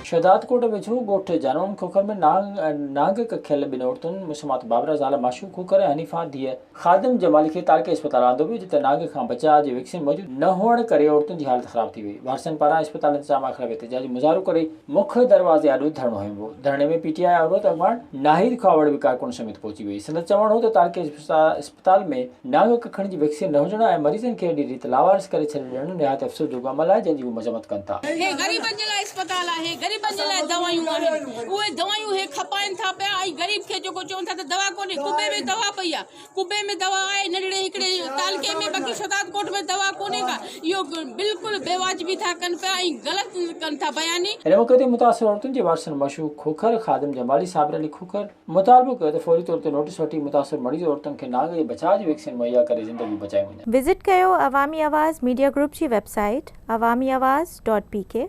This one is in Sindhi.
شهدادڪوٽ ويجهو ڳوٺ جانوم کوکر ۾ نانگ نانگ ڪکيل ٻن عورتن مسمات بابره زال معشوق کوکر ۽ حنيفه ڌيء خادم جمالي کي تعلقي اسپتال آندو ويو جتي نانگ کان بچاء جي ويڪسين موجود نه هئڻ ڪري عورتن جي حالت خراب ٿي وئي. وارثن پاران اسپتال انتظاميا خلاف احتجاجي مظاهرو ڪري مک دروازي آڏو ڌرڻو هنيو ويو. ڌرڻي ۾ پي ٽي آء عورت اڳواڻ ناهيد کهاوڙ به ڪارڪن سميت پهچي وئي. سندس چوڻ هو ته تعلقي اسپتال ۾ نانگ ڪکڻ جي ويڪسين نه هجڻ ۽ مريضن کي اهڙي ريت لاوارث ڪري ڇڏي ڏيڻ نهايت افسوس جوڳو عمل آهي جنهن جي هو مذمت ڪن ٿا. هي غريبن جي لاء اسپتال آهي غريبن جي لاء دوائيون آهن اهي دوائيون هي کپائن ٿا پيا ۽ غريب کي جيڪو چون ٿا ته دوا ڪونهي قبي ۾ دوا پئي آهي قبي ۾ دوا آهي ننڍڙي هڪڙي تعلقي ۾ باقي شھدادڪوٽ ۾ دوا ڪونهي ڪا اهو بلڪل بي واجبي ٿا ڪن پيا ۽ غلط ڪن ٿا بياني. ان موقعي تي متاثر عورتن جي وارثن مشوق کوکر، خادم جمالي، صابر علي کوکر، مطالبو ڪيو ته فوري طور تي نوٽيس وٺي متاثر مريض عورتن کي نانگ جي بچاء جي ويڪسين مهيا ڪري زندگيون بچايون وڃن. وزٽ ڪيو عوامي آواز ميڊيا گروپ جي website Awami Awaz dot P K.